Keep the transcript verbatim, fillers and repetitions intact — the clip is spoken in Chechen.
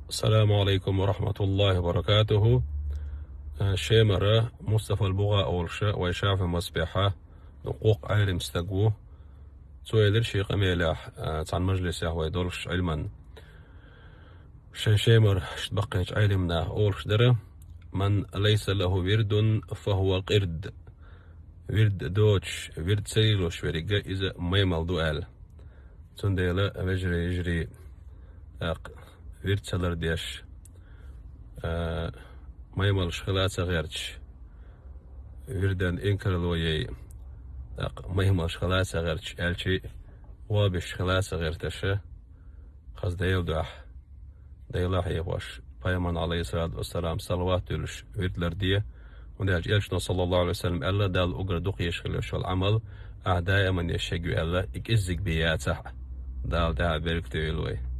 Ассаламу алейкум ва рахматуллахи ва баракатуху. Э, Шемара Мустафа аль-Бугъа олуша вай ШафиӀ мазхабехьа, ну, къокъ Ӏелим стаг ву. Цо элира шен къамелехь, э, цхьана мажлисехь вай долуш Ӏилман. Шайн Шемара шта баккхийчу Ӏелимнаха олуш дара: «Ман лайса лаху вирдун, фахуа къирд». Вирд доцуш, вирд ца лелош верг иза маймал ду аьлла. Цундела, вежарий, йижарий, тӀаккха вирд ца лардеш, а, маймалш хила а ца гӀерташ, вирдан инкарло яй, тӀаккха маймалш хила а ца гӀерташ, аьлчи, вабиш хила а ца гӀерташа, хаза Делан дуьхьа, Дела хьехош, Пайхамарна, алейхиссалату вассалам, салават дуьллуш вирд ларде, хӀунда аьлча Элчано, саллаллаху алейхи ва саллям, аьлла: «Далла уггар дукха еш хила йолуш йолу Ӏамал, ахь даиман еш хьегна аьлла, и кӀеззиг бен яцахь а». Дала тӀаьхьа беркате йойла вай.